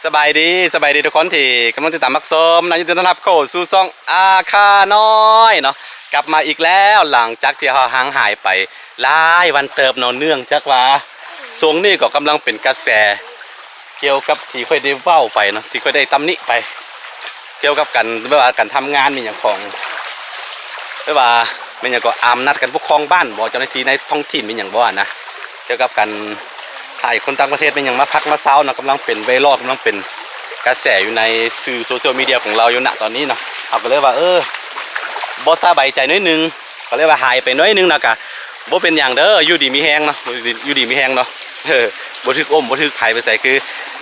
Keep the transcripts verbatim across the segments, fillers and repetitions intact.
สบายดี สบายดีทุกคนที่กำลังติดตามรับชมนะ ยินดีต้อนรับเข้าสู่ช่องอาคาน้อยเนาะ กลับมาอีกแล้วหลังจากที่เราห่างหายไปหลายวันเติบเนาะ เนื่องจากว่าช่วงนี้ก็กำลังเป็นกระแส เกี่ยวกับที่ค่อยได้เว้าไปเนาะ ที่ค่อยได้ตำหนิไป เกี่ยวกับการแบบว่าการทำงานมีอย่างของ แบบว่าแม่นหยังก็อำนาจการปกครองบ้านบ่ เจ้าหน้าที่ในท้องถิ่นมีอย่างบ่นะ เกี่ยวกับการให้คนต่างประเทศแม่นหยังมาพักมาเซาเนาะ กำลังเป็นไวรัล กำลังเป็นกระแสอยู่ในสื่อโซเชียลมีเดียของเราอยู่ณตอนนี้เนาะ เราก็เลยว่า เออ บ่สบายใจหน้อยหนึ่ง ก็เลยว่าหายไปหน้อยหนึ่งนะ กะบ่เป็นหยังเด้อ อยู่ดีมีแฮงเนาะ อยู่ดีมีแฮงเนาะ เออ บ่ถืกอุ้ม บ่ถืกไผไปไส คือ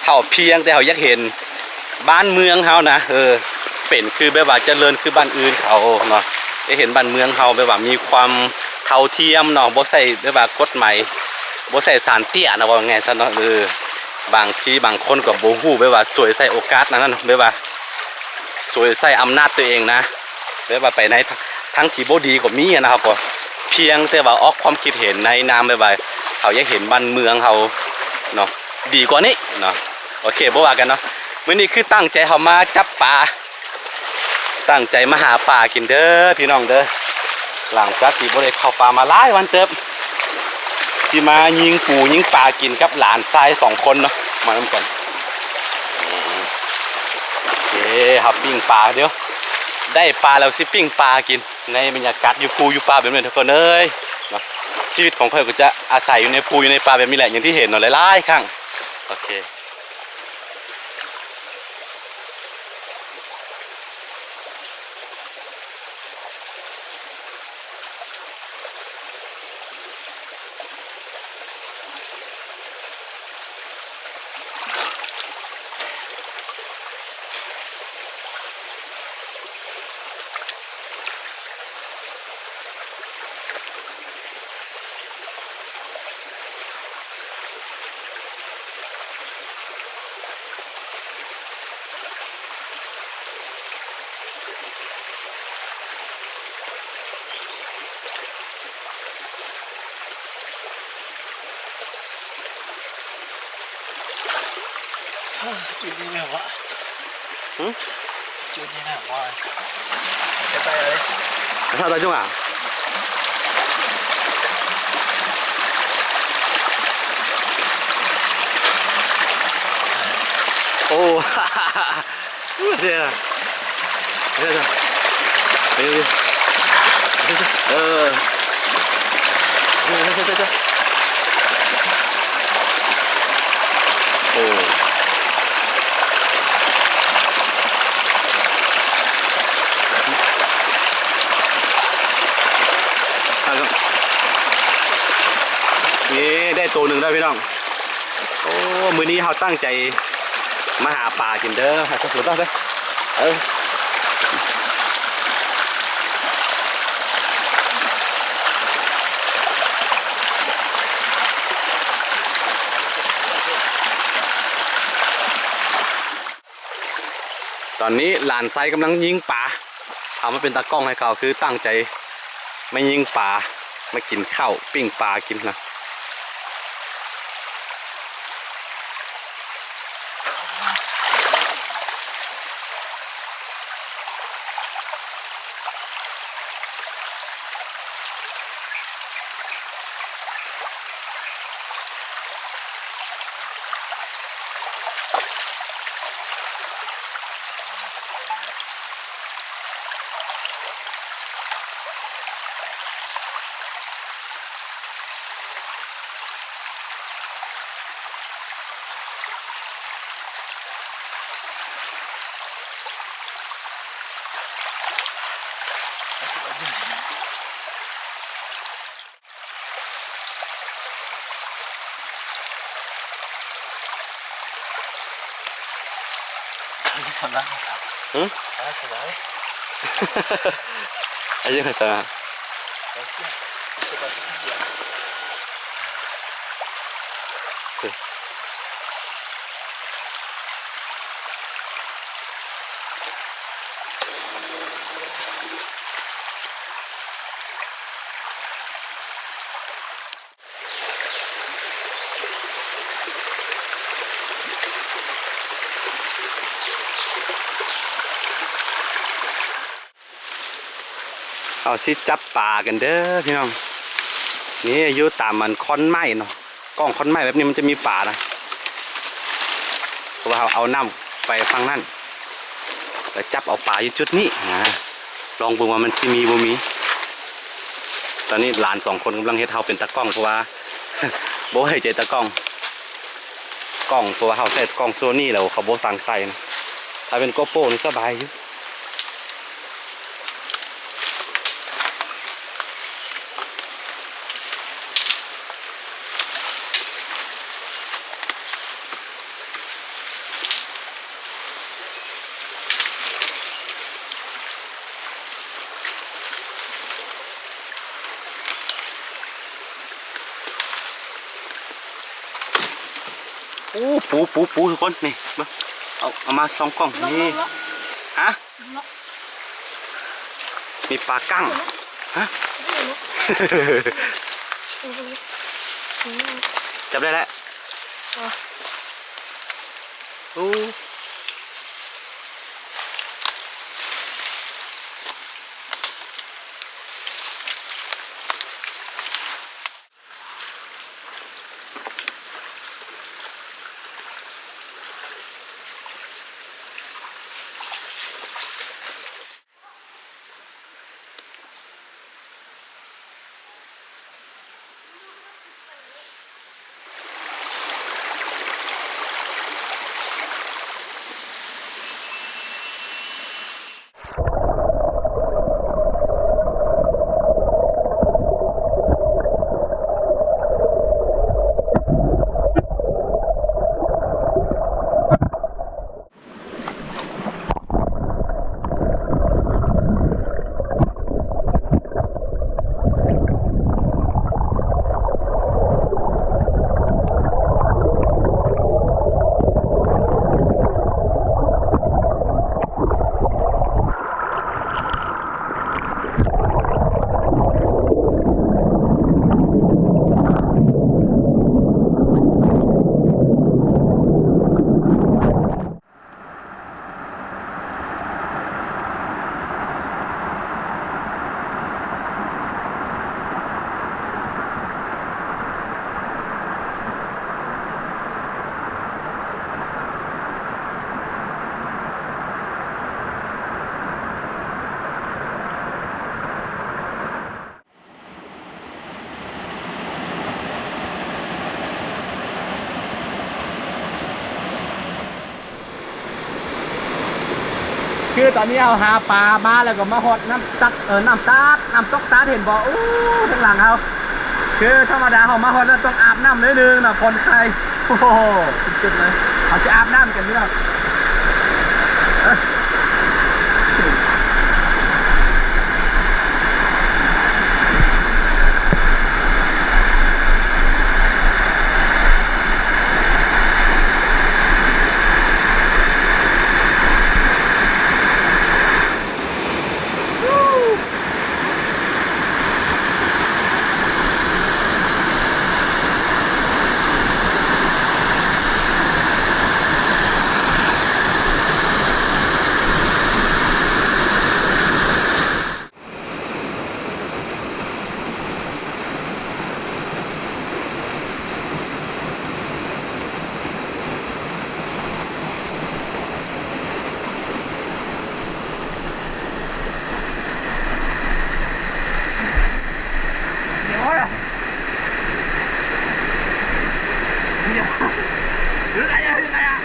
เฮาเพียงแต่เฮาอยากเห็นบ้านเมืองเฮานะ เออ เป็นคือแบบว่าเจริญคือบ้านอื่นเขาเนาะ ได้เห็นบ้านเมืองเฮาแบบว่ามีความเท่าเทียมเนาะ บ่ใส่แบบว่ากฎหมาย บ่ใส่สารเตี้ยนะ ว่าง่ายซะเนาะ เออ บางทีบางคนก็บ่ฮู้แบบว่าฉวยใส่โอกาสนั้นเนาะ แบบว่าฉวยใส่อำนาจตัวเองนะ แบบว่าไปในทางที่บ่ดีก็มีอะนะครับ ก็เพียงแต่ว่าออกความคิดเห็นในนามแบบว่าเฮาอยากเห็นบ้านเมืองเฮาเนาะ ดีกว่านี้เนาะ โอเค บ่ว่ากันเนาะ มื้อนี้คือตั้งใจเฮามาจับปลา ตั้งใจมาหาปลากินเด้อพี่น้องเด้อ หลังจากที่บ่ได้เข้าป่ามาหลายวันเติบ สิมายิงปูยิงปลากินกับหลานชายสองคนเนาะ มานำกัน โอเค เฮาปิ้งปลาเดี๋ยว ได้ปลาแล้วสิปิ้งปลากิน ในบรรยากาศอยู่ภูอยู่ป่าแบบนี้ทุกคนเอ้ย เนาะ ชีวิตของข้อยก็จะอาศัยอยู่ในภูอยู่ในป่าแบบนี้แหละ อย่างที่เห็นเนาะ หลายๆ ครั้ง โอเค จุดนี้แม่นบ่ หึ จุดนี้แม่นบ่ จะไปเลย ถ้าได้จังหวะ โอ้ เดี๋ยวนะ เดี๋ยวนะ เดี๋ยวนะ เออ เดี๋ยวนะ เดี๋ยวนะ โอ้ นี่ได้ตัวหนึ่งแล้วพี่น้อง โอ้ มื้อนี้เฮาตั้งใจมาหาปลากินเด้อ หาสักตัวเด้อ เออ ตอนนี้หลานชายกำลังยิงปลา เอามาเป็นตากล้องให้เขา คือตั้งใจมายิงปลา มากินข้าว ปิ้งปลากินนะ Ayo sana, sana. Hmm? Ah, sana, eh. Ayo sana. Kasi, ito ba sa kanya? เอาสิจับปลากันเด้อพี่น้อง นี่อยู่ตามมันค้อนไม้เนาะ ก้องค้อนไม้แบบนี้มันจะมีปลานะ เพราะว่าเอาเอาน้ำไปฝั่งนั้น แล้วจับเอาปลาอยู่จุดนี้นะ ลองเบิ่งว่ามันสิมีบ่มี ตอนนี้หลานสองคนกำลังเฮ็ดเฮาเป็นตากล้อง เพราะว่า บ่ไว้ใจตากล้อง กล้อง เพราะว่าเฮาใช้กล้องโซนี่แล้วเขาบ่สั่งใส่นะ ถ้าเป็นโกโปรนี่สบายอยู่ โอ้ ปู ปู ปู ทุกคน นี่ เบิ่ง เอา เอามาสองกล้อง นี่ ฮะ มีปลากั้ง ฮะ จับได้แล้ว โอ้ คือตอนนี้เอาหาปลามาแล้วก็มาฮอดน้ำตัก เออ น้ำตาด น้ำตกตาด เห็นบ่ อู้ ข้างหลังเฮา คือธรรมดาเฮามาฮอดแล้วต้องอาบน้ำหน่อยนึงนะ ผ่อนคลาย โอ้โห สุดๆเลย เฮาสิอาบน้ำกันพี่น้อง เดี๋ยวอะ เดี๋ยว หรือไงอะ หรือไงอะ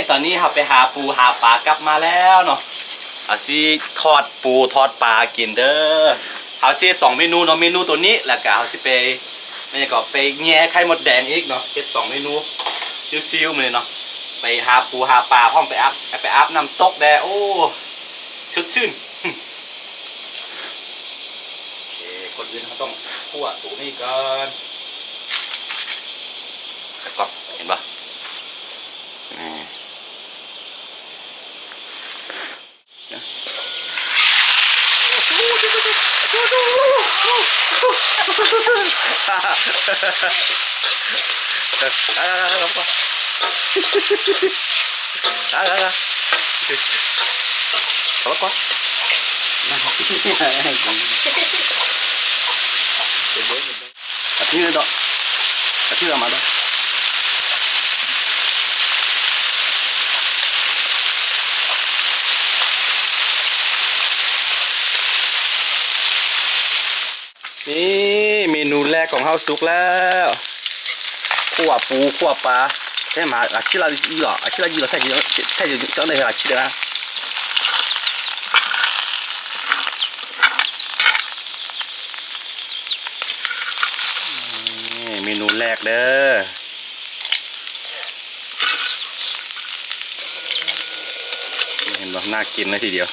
ตอนนี้เฮาไปหาปูหาปลากลับมาแล้วเนาะ เฮาสิทอดปูทอดปลากินเด้อ เฮาสิเฮ็ดสองเมนูเนาะ เมนูตัวนี้ แล้วก็เฮาสิไป แม่นหยังก็ไปแย่ไข่มดแดงอีกเนาะ เฮ็ดสองเมนู ชิวๆ มื้อนี้เนาะ ไปหาปูหาปลาพร้อม ไปอาบ ไปอาบน้ำตกแด่ โอ้ สดชื่น โอเค ก่อนอื่นเฮาต้องคั่วตัวนี้ก่อน แล้วก็ เห็นบ่ อ่า กะทิเลยดอก กะทิเอามาดอก นี่เมนูแรกของเฮาสุกแล้ว คั่วปูคั่วปลา ใช่ไหม อาชีพละยี่หรอ อาชีพละยี่หรอ ใช่ ใช่ ใช่ ใช่ ใช่ อาชีพละ นี่เมนูแรกเด้อ เห็นบ่ น่ากินเลยทีเดียว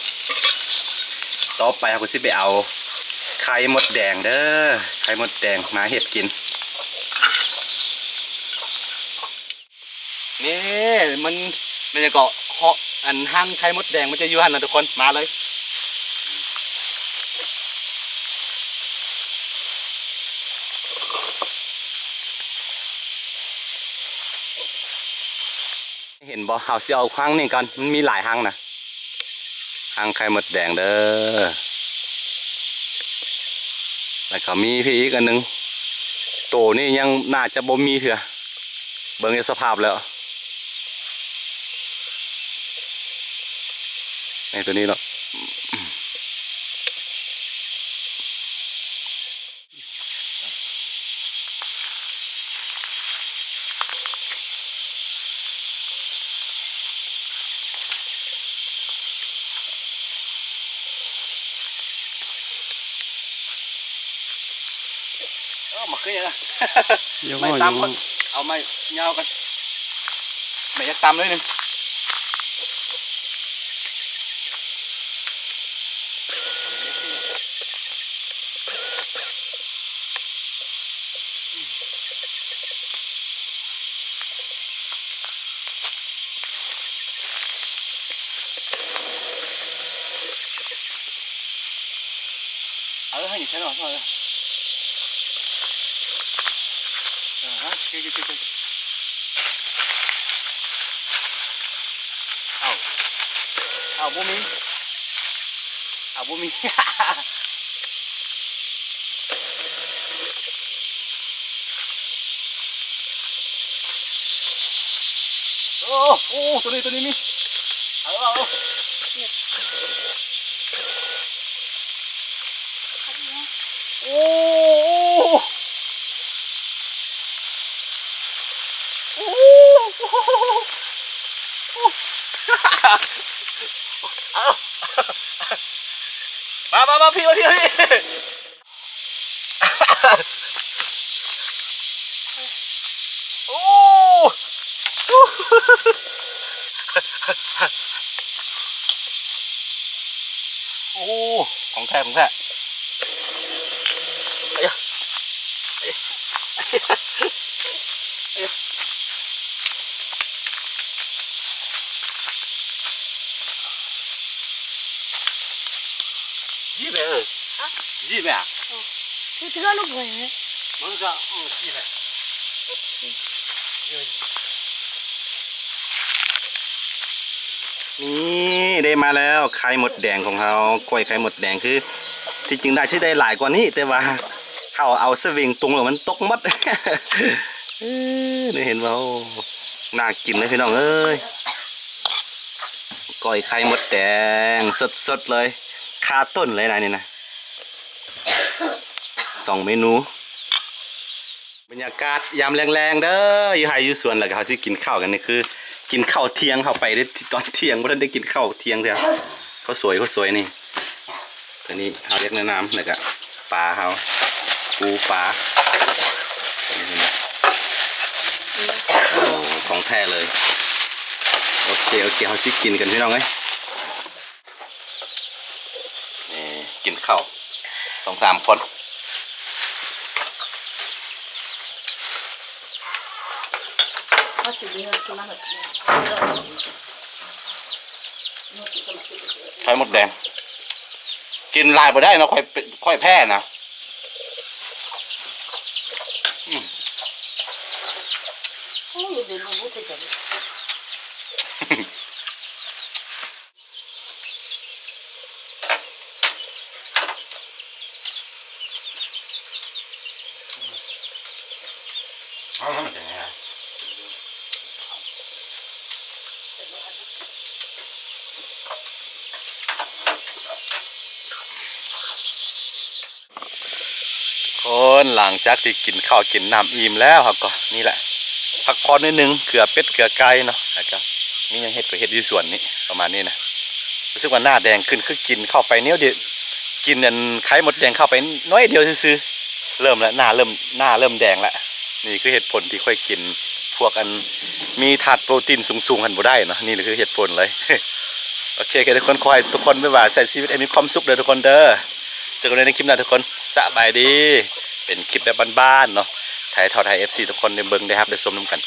ต่อไปเฮาก็สิไปเอาไข่มดแดงเด้อ ไข่มดแดงมาเฮ็ดกิน นี่มัน มันจะเกาะเหาะ อันฮังไข่มดแดงมันจะอยู่หั่นนะทุกคน มาเลย เห็นบ่ เฮาสิเอาฮังนี่ก่อน มันมีหลายฮังนะ ฮังไข่มดแดงเด้อ แล้วก็มีพี่อีกอันหนึ่ง โตนี่ยังน่าจะบ่มีเทื่อ เบิ่งจากสภาพแล้ว นี่ตัวนี้เนาะ เออ มาขึ้นยังไง ยก ไม่ หม้อ ตำ ยก หม้อ ก่อน เอาไม้ยาวกัน ไม่อยากตำเลยหนึ่ง เอาให้หน่อย ใช่หน่อย ใช่หน่อย อ่าฮะ เจ๊ เจ๊ เจ๊ เจ๊ เอา เอา บ่มี เอา บ่มี โอ้ โอ้ ตัวนี้ ตัวนี้มี เอา เอา เอา โอ้ โอ้ โอ้ เอา มา มา มา พี่ มา พี่ มา พี่ โอ้ โอ้ ของแท้ ของแท้ เอ้ย เอ้ย เอ้ย ยี่สิบเอ็ด ฮะ ยี่สิบเอ็ด เออ คือเทื่อลูกหอยไหม มันก็ เออ ยี่สิบเอ็ด นี่ได้มาแล้วไข่มดแดงของเฮา ก้อยไข่มดแดงคือ ที่จริงได้สิได้หลายกว่านี้ แต่ว่าเฮาเอาสวิงตุงแล้วมันตกหมด เออ นี่เห็นบ่ โอ้ น่ากินเลยพี่น้องเอ้ย ก้อยไข่มดแดงสดๆเลย คาต้นเลยนะนี่นะ สองเมนู บรรยากาศยามแลงๆเด้อ อยู่ไฮ่อยู่สวน แล้วก็เฮาสิกินข้าวกัน นี่คือ กินข้าวเที่ยงเข้าไปได้ตอนเที่ยง บ่ทันได้กินข้าวเที่ยงเทื่อ ข้าวสวย ข้าวสวยนี่ ตัวนี้เฮาเรียกแนะนำ แล้วก็ปลาเฮา ปูปลา นี่เห็นไหม โอ้ ของแท้เลย โอเค โอเค เฮาสิกินกันพี่น้องเอ้ย นี่กินข้าว สองสามคน ไข่มดแดง กินหลายบ่ได้เนาะ ค่อยเป็น ค่อยแพ้นะ อืม โอ้ย เดี๋ยวมันรู้สึกแบบ เอาแล้วมันจะไงอะ ทุกคน หลังจากที่กินข้าวกินน้ำอิ่มแล้ว เราก็นี่แหละ พักผ่อนนิดนึง เกลือเป็ดเกลือไก่เนาะ แล้วก็มีหยังเฮ็ดก็เฮ็ดอยู่สวนนี่ ประมาณนี้นะ รู้สึกว่าหน้าแดงขึ้น คือกินเข้าไปน้อยเดียว กินอันไข่มดแดงเข้าไปน้อยเดียวซื่อๆ เริ่มแล้ว หน้าเริ่ม หน้าเริ่มแดงแล้ว นี่คือเหตุผลที่ค่อยกินพวกอันมีธาตุโปรตีนสูงๆ หั่นบ่ได้เนาะ นี่คือเหตุผลเลย โอเค ทุกคน ขอให้ทุกคน บ๊ายบาย ใช้ชีวิตให้มีความสุขเด้อทุกคนเด้อ เจอกันใหม่ในคลิปหน้าทุกคน สบายดี เป็นคลิปแบบบ้านๆ เนาะ ถ่ายทอดให้ เอฟซี ทุกคนได้เบิ่งได้ฮับได้ชมนำกัน